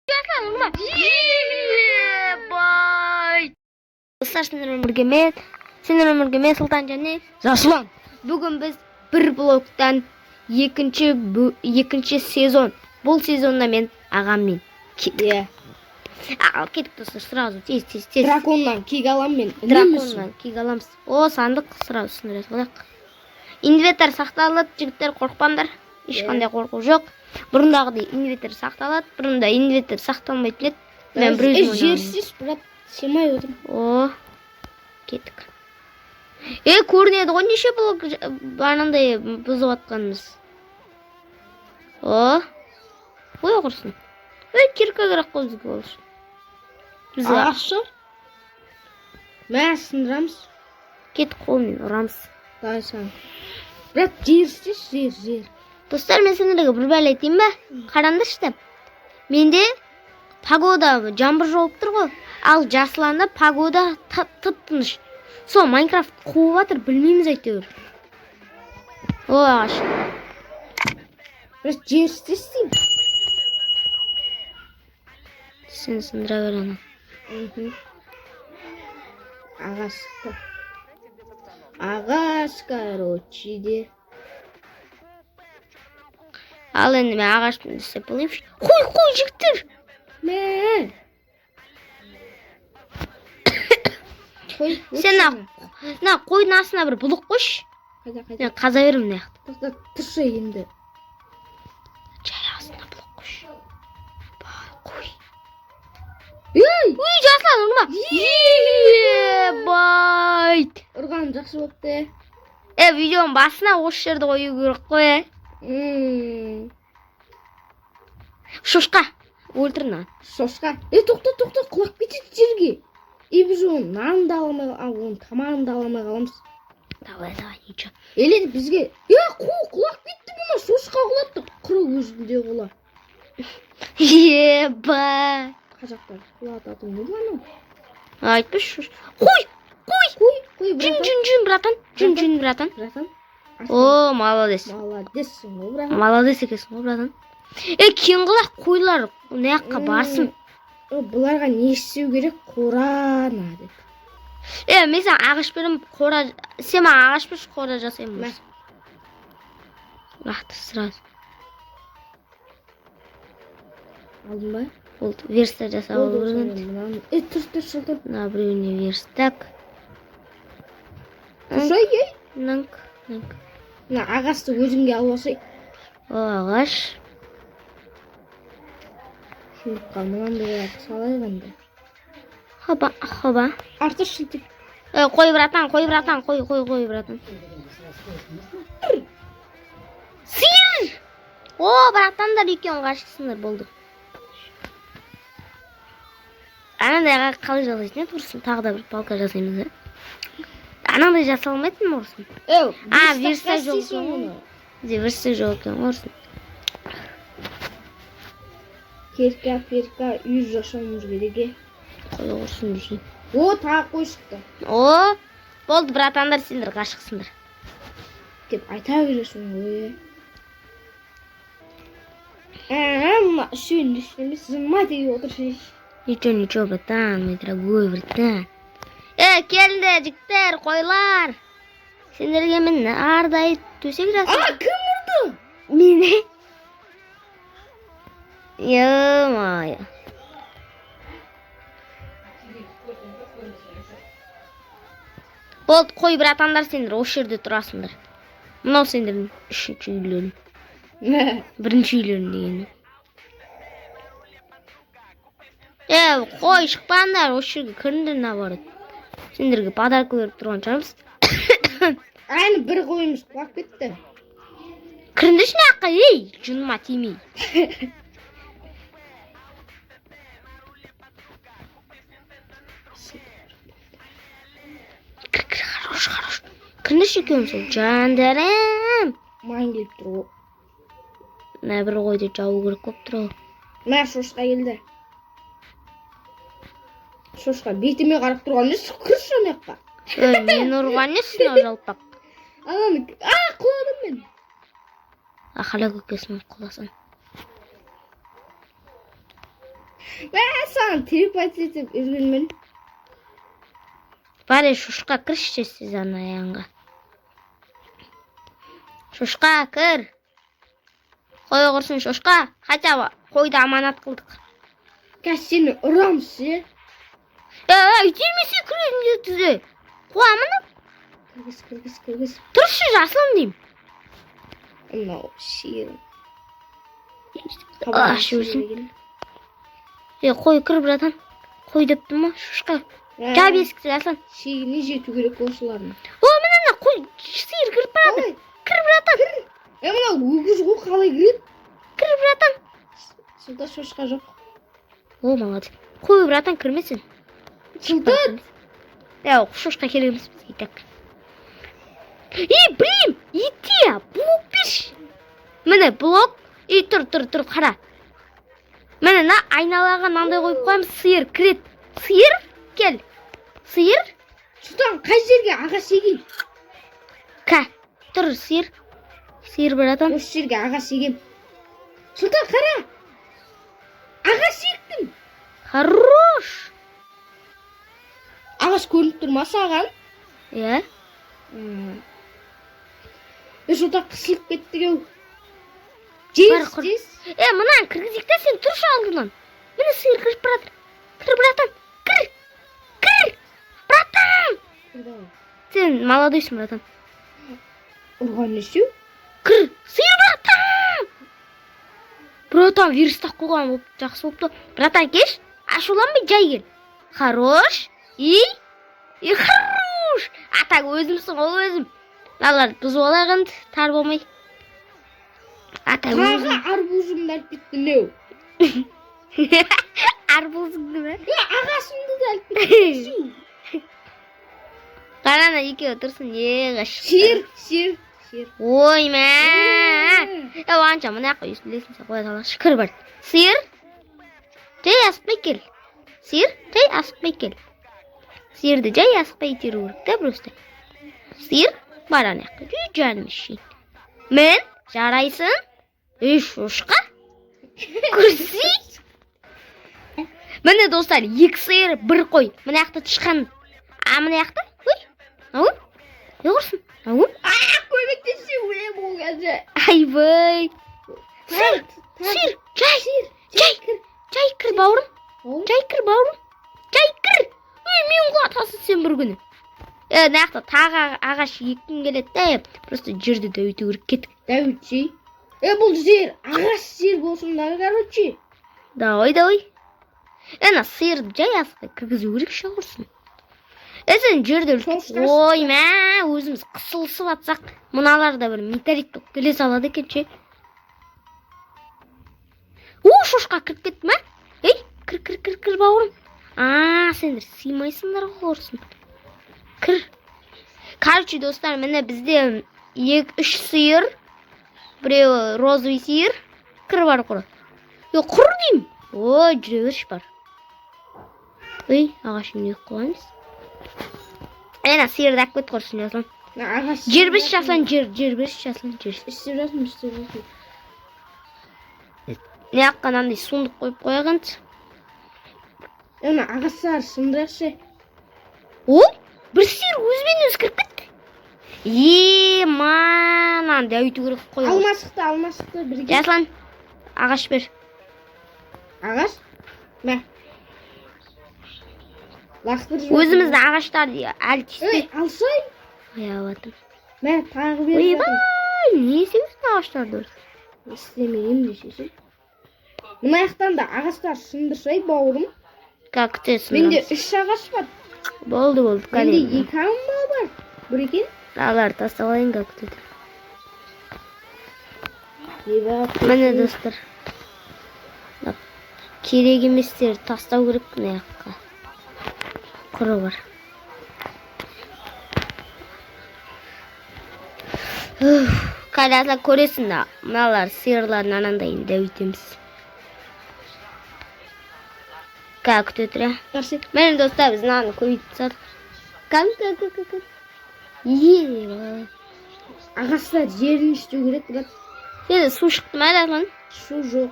Жаслан, ұрма. Ебай. Достар, сендермен бірге мен, сендермен бірге мен Сұлтан және Жасұлан. Бүгін біз бір блоктан екінші сезон. Бұл сезонда мен ағаммен кеттік. Иә. Ал кеттік, достар, сразу тез тез тез. Драконнан кек алам мен. Драконнан кек аламыз. О, сандық сразу сындыра салайық. Инвентарь сақталады, жігіттер, қорықпаңдар. Ешқандай қорқу жоқ. Бұрындағыдай инвентарь сақталады, бұрында инвентарь сақталмайтын еді. Мен бір өзім ойнағанмын. Жерсіз, брат, сыймай отырмын. О, кеттік. Е, көрінеді ғой неше блок анандай бұзып жатқанымыз. О, ой, құрсын. Ой, кирка керек қой бізге ол үшін. Бізге Ағаш шығар. Мә, сындырамыз. Кеттік, қолмен ұрамыз. Давай саған. Брат, жер істеші, жер, жер. Достар, мен сендерге бір бәле айтайын ба? Қараңдаршы. Менде погода жаңбыр жауып тұр ғой. Ал Жасланда погода тып-тыныш. Сол Майнкрафт қуып жатыр, білмейміз әйтеуір. О, ағаш. Брат, жер істеші деймін. Сен сындыра бер аны. Мхм. Ағаш. Ағаш, короче, де. Ал енді мен ағашпен істеп болайыншы. Қой, қой, жігіттер. Мә. Қой. Сен мына қойдың астына бір бұлық қойшы. Қайда, қайда? Мен қаза беремін мына жақта. Тоқта, тұршы енді. Жай астына бұлық қойшы. Бай, қой. Ей! Үй, Жаслан, ұрма. Ебайт. Ұрғаным жақсы болыпты. Е, видеоның басына осы жерді қою керек қой, е. Шошқа. Өлтір мынаны. Шошқа. Е, тоқта, тоқта, құлап кетеді жерге. И біз оның нанын да ала алмай, а, оның тамағын да ала алмай қаламыз. Давай, давай, ничего. Или бізге, е, қу, құлап кетті бұны, шошқа құлапты. Құры өзінде құла. Ебай. Қазақтар құлататын не анау? Айтпашы. Қой, қой. Қой, қой, Жүн, братан. жүн, жүн, братан. Жүн, жүн, братан. Братан. О, молодец. Молодецсің ғой, братан. Молодец екенсің ғой, братан. Е, кең құлақ қойлар мына жаққа барсын. О, бұларға не істеу керек? Қорана деп. Е, мен саған ағаш беремін, қора. Сен маған ағаш берші, қора жасаймын. Мә. Лақтыр сразу. Алдың ба? Болды, верстак жасап Болды, алу керек. осыны мынаны. Е, тұр, тұр, Сұлтан. Мына біреуіне верстак. Тұршы, ей. Ныңк, ныңк. Мына ағашты өзіңге алып алсай. О, ағаш. Шындыққа мынандайларды салайық енді. Хоба, хоба. Артық шылтып. Е, қой, братан, қой, братан, қой, қой, қой, братан. Сиыр! О, братандар, екеуің ғашықсыңдар, болды. Анандайға қалай жасайтын еді, ұрсын? Тағы да бір палка жасаймыз, ә? Анандай жасалмайтын ма, ұрсын? Еу, А, верстак жоқ істейсің екен ғой. оны. Бізде верстак жоқ екен ғой, ұрсын. Керка, перка, үй жасауымыз керек, е. Қой, ұрсын десең. О, тағы қой шықты. О, болды, братандар, сендер ғашықсыңдар. Деп айта бересің ғой, е. Ә, мына үшеуін емес, зыма деген отыршы. Ничего, ничего, братан, мой дорогой братан. Е, келді, жігіттер, қойлар. Сендерге мен ардай төсек А, жасап. кім ұрды? Мені. Ё-моё. Болды, қой, братандар, сендер осы жерде тұрасыңдар. Мынау сендердің үшінші үйлерің. Мә. Бірінші үйлерің дегені. Е, қой, шықпаңдар, осы жерге кіріңдер наоборот. Сендерге подарка беріп тұрған шығармыз. Әні бір қойымыз құлап кетті. Кіріңдерші мына жаққа, ей, жыныма тимей. Кір, кір, хорош, хорош. Кіріңдерші екеуің сол, жандарым. Маған келіп тұр ғой. Мына бір қойды жабу керек болып тұр ғой. Мә, шошқа келді. Шошқа бетіме қарап тұрған несі, кірші ана жаққа. Ей, мені ұрған несі мынау жалпақ? Ананы, а, құладым мен. Ақала көкесін құласың. Мә, саған телепорт етіп жүргенмін. Бар, е, шошқа, кірші сіз ана аяғыңға. Шошқа, кір. Қой құрсын, шошқа. Хотя бы қойды аманат қылдық. Қазір сені ұрамыз ше. Е, итермесе кіреді түзе. Қуамын. Кіргіз, кіргіз, кіргіз. Тұршы, жасылым деймін. Мынау сиыр. Аш өзің. Е, қой, кір, братан. Қой деп тұрмын ма, шошқа. Жап есікті, Аслан. Шегіне жету керек осылардың. О, міне, мына қой, сиыр кіріп барады. Қалай? Кір, братан. Е, мынау өгіз ғой, қалай кіреді? Кір, братан. Сұлтан, шошқа жоқ. О, молодец. Қой, братан, кірмесін. Сұлтан! Е, шошқа керек емес бізге так. И, блин, иди, блок берші. Міне, блок. И, тұр, тұр, тұр, қара. Міне, мына айналаға мынандай қойып қоямыз, сиыр кіреді. Сиыр, кел. Сиыр, Сұлтан, қай жерге ағаш егейін? Ка. Тұр, сиыр. Сиыр, братан. Осы жерге ағаш егем. Сұлтан, қара! Ағаш ектім. Хорош. Ағаш көрініп тұр ма саған? Иә. Е, Сұлтан, қысылып кеттік ау. Бар, Жез, құр. жез. Е, мынаны кіргізейік та, сен тұршы алдынан. Міне, сиыр кіріп баратыр. Кір, братан. Кір. Кір. Братан. Сен молодойсың, братан. Ұрған несеу? Кір. Сиыр, братан. Братан, вирус тақ қойған болып жақсы болыпты. Братан, кеш. Ашуланбай жай кел. Хорош. И? И хорош. А так өзімсің ғой өзім. Мыналарды бұзып алайық енді, тар болмай. А так Тағы өзім. арбузымды алып кеттің ау. Арбузыңды ма? Е, ағашымды да алып кеттің. Қара, ана екеуі тұрсын, е, ғашық. Сиыр, сиыр, сиыр. Ой, мә. Е, оғанша мына жаққа өйстіп лестница қоя салайықшы. Кір, бар. Сиыр. Жай асықпай кел. Сиыр, жай асықпай кел. Сиырды жай асықпай итеру керек та просто. Сиыр, бар ана жаққа. Жүр, жаным ішейін. Мін, жарайсың. Ей, шошқа. Көрсей. Міне, достар, екі сиыр, бір қой. Мына жақта тышқан. А мына жақта? Ой, ау? Не құрсын? Ау? Көмектессе өлемін ол кезде. Айбай. Сиыр, сиыр, жай, жай, жай кір, бауырым. Жай кір, бауырым. Жай кір. Үй, мен құлатасың сен бір күні. Е, мына жақта тағы ағаш еккім келеді да, е, просто жерді дәуіту керек, кеттік. Дәуітші. Е, бұл жер, ағаш жер болсын да, короче. Давай, давай. Е, ана сиырды жай асықпай кіргізу керек ше, құрсын. Е, сен жерді үлкен. Шошқа. Ой, мә, өзіміз қысылысып атсақ, мыналар да бір метеорит болып келе салады екен ше. О, шошқа кіріп кетті ма? Ей, кір, кір, кір, кір, бауырым. А, сендер сыймайсыңдар ғой, құрсын. Кір. Короче, достар, міне, бізде екі, үш сиыр. Біреуі розовый сиыр. Кір, бар, құр. Е, құр деймін. Ой, жүре берші, бар. Ой, ағашын не қоямыз? Ана сиырды алып кет, құрсын, Жаслан. Мына ағаш. Жер берші, Жаслан, жер, жер берші, Жаслан, жер. Істеп жатырмын, істеп жатырмын. Мына жаққа мынандай сундук қойып қояйық енді. Е, мына ағаштар сындырайықшы. Ой, бір сиыр өзімен өзі кіріп кетті. Е, мынаны дәуіту керек қой. Алмасықты, алмасықты бірге. Жаслан, ағаш бер. Ағаш? Мә. Лақтырып жібер. Өзіміздің ағаштарды әлі тиіспей. Ей, алсай. Аяп жатырмын. Мә, тағы беріп жатырмын. Ойбай, не істейсің ағаштарды? Істемеймін десесің. Мына жақтан да ағаштар сындырсай, бауырым. Как ты? Менде үш ағаш бар. Болды, болды. Менде Кәдімгі. екі алма бар. Бір екен. Мыналарды тастап алайын, как тут. Ебать. Міне, достар. Мына керек еместерді тастау керек мына жаққа. Құры бар. Қазір көресің да, мыналар сиырларын анандайын дәуітеміз. Как күте тұр, ә? Қарсы. Міне, достар, біз мынаны көбейтіп тастадық. Кәм, кәм, кәм, кәм, кәм. Е, Ағаштар жерін істеу керек, брат. Сенде су шықты ма, Жаслан? Су жоқ.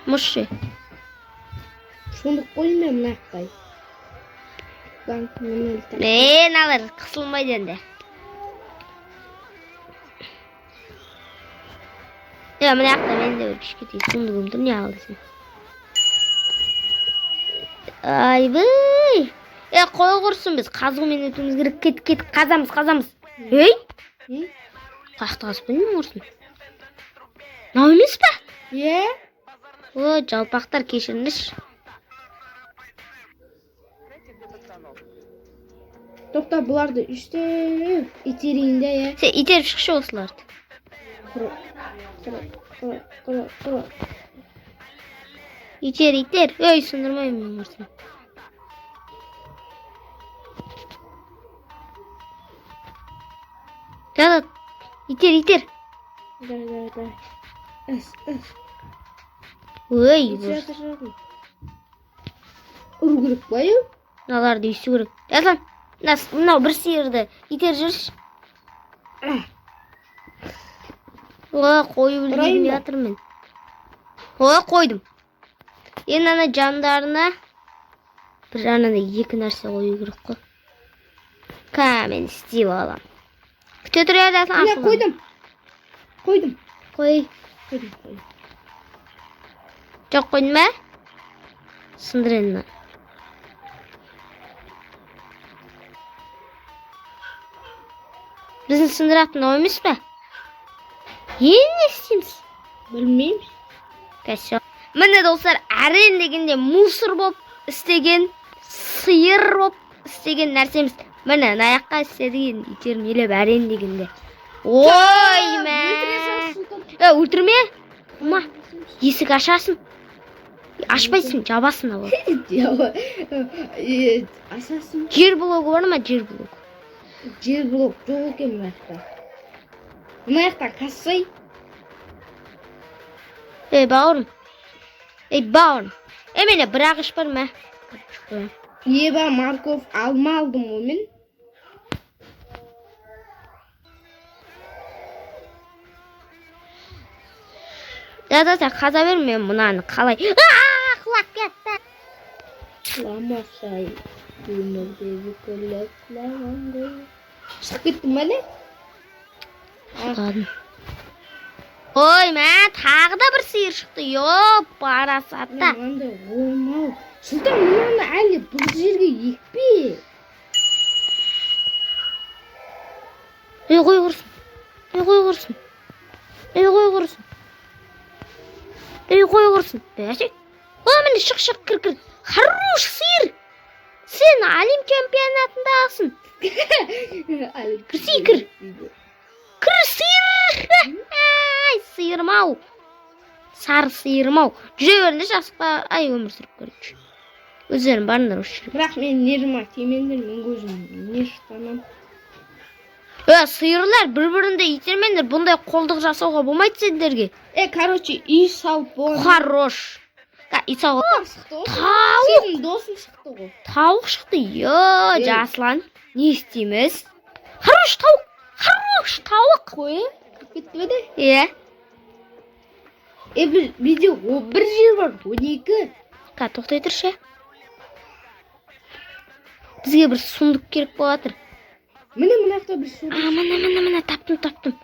Мұз ше. Сундук қойдым мен мына жаққа. Lan, мына жақта. Мыналар қысылмайды енді. Е, мына жақта менде бір кішкентай сундугым тұр, не ал десең. Айбай. Е, қой құрсын, біз қазумен өтуіміз керек. Кет, кет, қазамыз, қазамыз. Ей, Не? қаяқта қазып қойдым мен құрсын? Мынау емес пе? Е? О, жалпақтар, кешіріңдерші. Тоқта, бұларды үстеп итерейін де, е. Сен итеріп шықшы осыларды. Құр, құр, құр, құр, құр. Итер, итер. Ей, сындырмаймын мен құрсын. Да, итер, итер. Давай, давай, давай. Әс, әс. Ой, Итеріп жатыр, жатыр. Ұру керек па, е? мыналарды өйсту керек. Жаслан, мынау бір сиырды итеріп жүрші. О, қойып Ұрайын үлгермей ба? жатырмын. О, қойдым. Енді ана жандарына бір анандай екі нәрсе қою керек қой. Ка, мен істеп аламын. Күте тұр, иә, Жаслан. Міне асылман. қойдым. Қойдым. Қой. Қойдым, қойдым. Жоқ, қойдың ба? Сындыр енді мынаны. Біздің сындыратын мынау емес пе? Енді не істейміз? Білмеймін. Кәсі. Міне, достар, әрең дегенде мусор болып істеген, сиыр болып істеген нәрсеміз. Міне, мына жаққа істедік енді, итермелеп әрең дегенде. Ой, мә. Өлтіре сал, Сұлтан. Е, өлтірме. Ма, есік ашасың. Ашпайсың, жабасың ал. Е, ашасың. Жер блогы бар ма, жер блогы? Жер блок жоқ екен мына жақта. Мына жақта қазсай. Ей, бауырым. Ей, бауырым. Ей, менде бір ағаш бар ма? Еба, морковь, алма алдым ғой мен. Да, да, сен қаза бер, мен мынаны қалай. Аа, құлап кетті. Құламасай өмірдегі күлі құлаған ғой. Шығып кеттің бе не? Құладым. Ой, мә, тағы да бір сиыр шықты. Йоп, парасатта. Мынандай омау. Сұлтан, мынаны әлі бұл жерге екпе. Ей, қой құрсын. Ей, қой құрсын. Ей, қой құрсын. Ей, қой құрсын. Бәсе. О, міне, шық, шық, кір, кір. Хорош сиыр. Сен әлем чемпионатындағысың. Кірсей, кір. Кір, сиыр. Ай, сиырым ау. Сары сиырым ау. Жүре беріңдерші, асықпа. Ай, өмір сүріп көрейінші. Өздерің барыңдар осы жерге. Бірақ мен нервыма тимеңдер, мен көзім нервтанам. Е, сиырлар, бір-біріңді итермеңдер. Бұндай қолдық жасауға болмайды сендерге. Е, короче, үй салып болған. Хорош. Ка, үй салуға. Шықты ғой. Тауық. Сенің досың шықты ғой. Тауық шықты. Йо, Ей. Жаслан. Не істейміз? Хорош тауық. Хорош тауық. Қой, кіріп кетті бе де? Е. Е, біз бізде 11 жер бар, 12. Ка, тоқтай тұршы. Бізге бір сундук керек болып жатыр. Міне, мына жақта бір су. А, міне, міне, міне, таптым, таптым.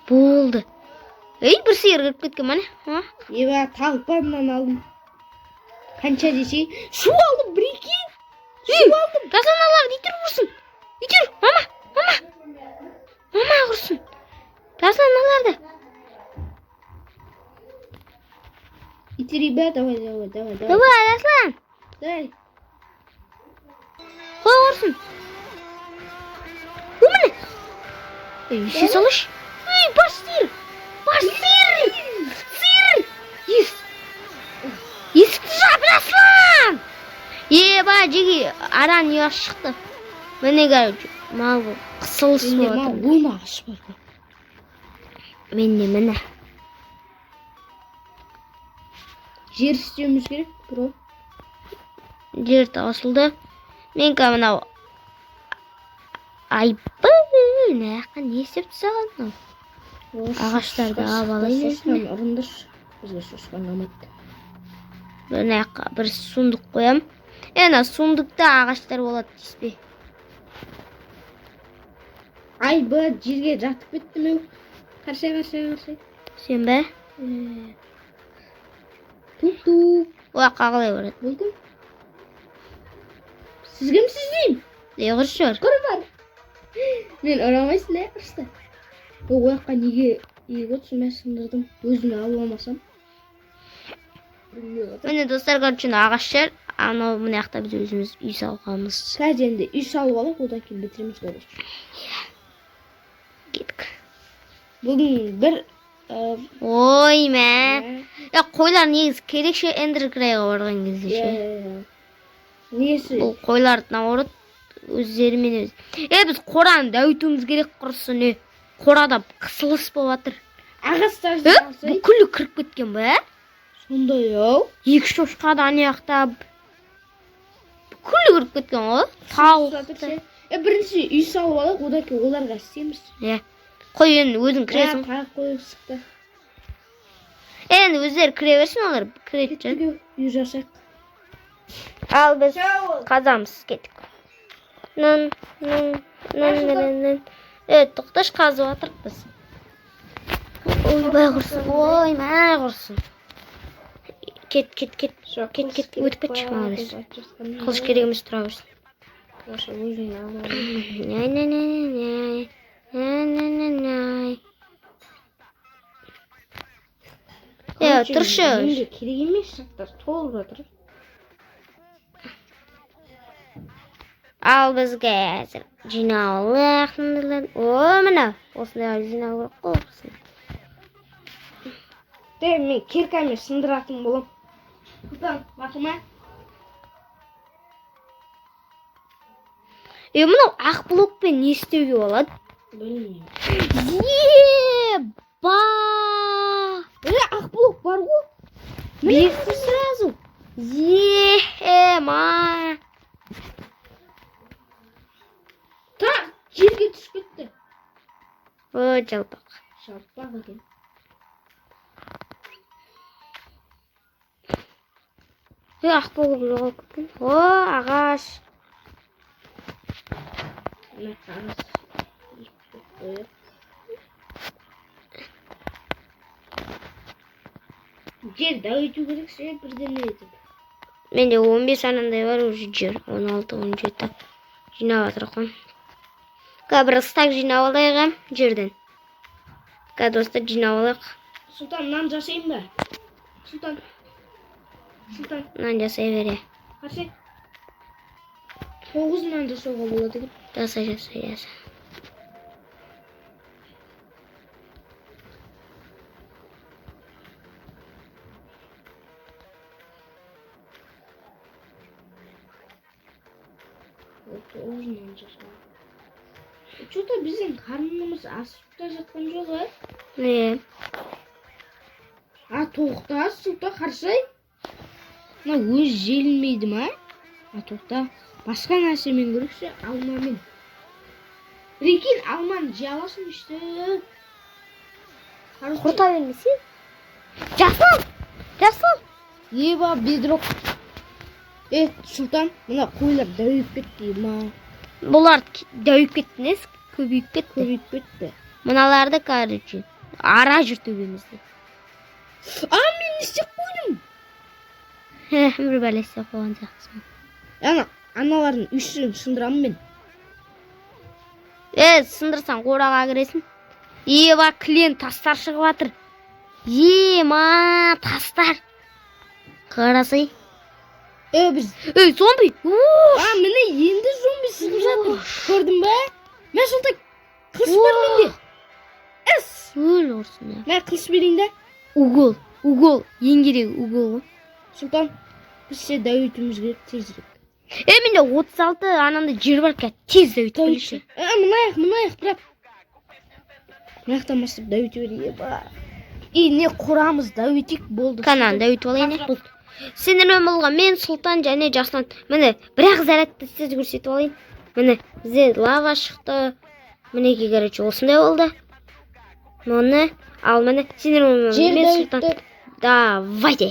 Болды. Ей, бір сиыр кіріп кеткен, міне. А? Еба, тағы барынан алдым. Қанша десе, су алдым, прикинь. Су алдым. Жаслан, аларды итер құрсын. Итер, мама, мама. Мама құрсын. Жаслан, аларды. Итери бе, давай, давай, давай, давай. Давай, Жаслан. Давай. Қой құрсын. О, міне. Ей, есе салшы. Ей, бар сиыр. Бар сиыр. Сиыр. Ес. Есікті жап, Жаслан. Еба, жеге, аран ұясы шықты. Міне, короче, мал бұл қысылысып Менде мал жатыр. 10 ағаш бар. Менде міне. Жер істеуіміз керек, бро. Жер таусылды. Мен ка мынау айбай, мына жаққа не істеп тастаған мынау? Ағаштарды алып алайын өзіме. Шошқаны ұрыңдаршы. Бізге шошқа ұнамайды. Мына жаққа бір сундук қоям. Ана сундукта ағаштар болады дейсіз бе? Ай, б, жерге жатып кеттім ау. Қарсы, қарсы, қарсы. Сен бе? Тук тук. Ол жаққа қалай барады? Бұл кім? Сіз кімсіз деймін? Е, құршы бар. Құр бар. Мен ұрамайсың, ә, ұрысты. Ол жаққа неге иек отырсың, мен сындырдым. Өзіме алып алмасам. Міне, достар, короче, мына ағаш жер. Анау мына жақта біз өзіміз үй салғанбыз. Қазір енді үй салып алып, одан кейін бітіреміз, короче. Кеттік. Бүгін бір Ой, мә. Я, қойлар негізі керек ше Эндер Крайға барған кезде ше. Несі? Бұл қойларды наоборот өздерімен өз. Е, біз қораны дәуітуіміз керек құрысын, е. Қорада қысылыс болып жатыр. Ағаштарды Е, алсай. бүкілі кіріп кеткен ба? Сондай ау. Екі шошқа да ана жақта бүкілі кіріп кеткен ғой. Тауық. Жатыр ше. Е, бірінші үй салып алайық, одан кейін оларға істейміз. Е. Қой енді өзің кіресің. Тағы қойып шықты. Енді өздері кіре берсін, олар кіреді жан. Кеттік, үй жасайық. Ал біз қазамыз, кеттік. Нын, нын, нын, нын, нын. Е, тоқташы, қазып жатырық біз. Ойбай құрсын, ой, мә құрсын. Кет, кет, кет, кет, кет, өтіп кетші, молодец. Қылыш керек емес, тұра берсін. Няй, няй, няй, няй, няй, няй, няй, няй. Е, тұршы. Менде керек емес заттар толып жатыр. Ал бізге әзір жинап алайық. О, міне, осындай жинау керек қой. Осындай. Де, мен киркамен сындыратын боламын. Сұлтан, мақұл ма? Е, мынау ақ блокпен не істеуге болады? Білмеймін. Еба! Е, ақ блок бар ғой. Берді сразу. Ема! Та, жерге түсіп кетті. О, жалпақ. Жалпақ екен. Е, ақ блок жоғалып кеткен. О, ағаш. Мына ағаш. Қояйық. Жер дәуіту керек ше бірдеме етіп. Менде 15 анандай бар уже жер. 16, 17. Жинап жатырық қой. Қазір бір стак жинап алайық, ә, жерден. Қазір, достар, жинап алайық. Сұлтан, нан жасайын ба? Сұлтан. Сұлтан, Нан жасай бере. қарсы. 9 нан жасауға болады екен. Жаса, жаса, жаса. 9 нан жасауға. Что-то біздің қарнымыз асып та жатқан жоқ, ә? Не? А, тоқта, Сұлтан, қарсай. Мына өз желінбейді ма? А, тоқта. Басқа нәрсемен көрейікші, алмамен. Прикинь, алманы жей аласың өйстіп. Құрта бермесең. Жасыл! Жасыл! Еба, бедрок. Е, Сұлтан, мына қойлар дәуіп кетті, ма. Бұлар дәуіп кетті, несі? Көбейіп кетті. Көбейіп кетті. Мыналарды, короче, ара жүр төбемізде. А, мен не істеп қойдым? Бір бәле істеп қойған сияқтысың. Ана, аналардың үстін сындырамын мен. Е, сындырсаң қораға кіресің. Еба, клен тастар шығып жатыр. Ема, тастар. Қарасай. Е, біз... Ей, зомби! А, міне енді зомби шығып жатыр. Көрдің бе? Мә, Сұлтан, қылыш бар менде. Эс! Өл құрсын я. Мә, қылыш берейін де. Угол, угол, ең керегі угол ғой. Сұлтан, біз ше дәуітуіміз керек тезірек. Е, менде 36 анандай жер бар, қазір тез дәуітіп келейікші. Е, мына аяқ, мына аяқ, брат. Мына жақтан бастап дәуіте берейік. Еба. И не қорамыз дәуітейік болды. Кананы дәуітіп алайын, е. Болды. Сендермен болған мен Сұлтан және Жасұлан. Міне, бір-ақ зарядты тез көрсетіп алайын. Міне, бізде лава шықты. Мінекей, короче, осындай болды. Мұны, ал міне, сендермен Жер мен Сұлтан. дәуітті. Давайте.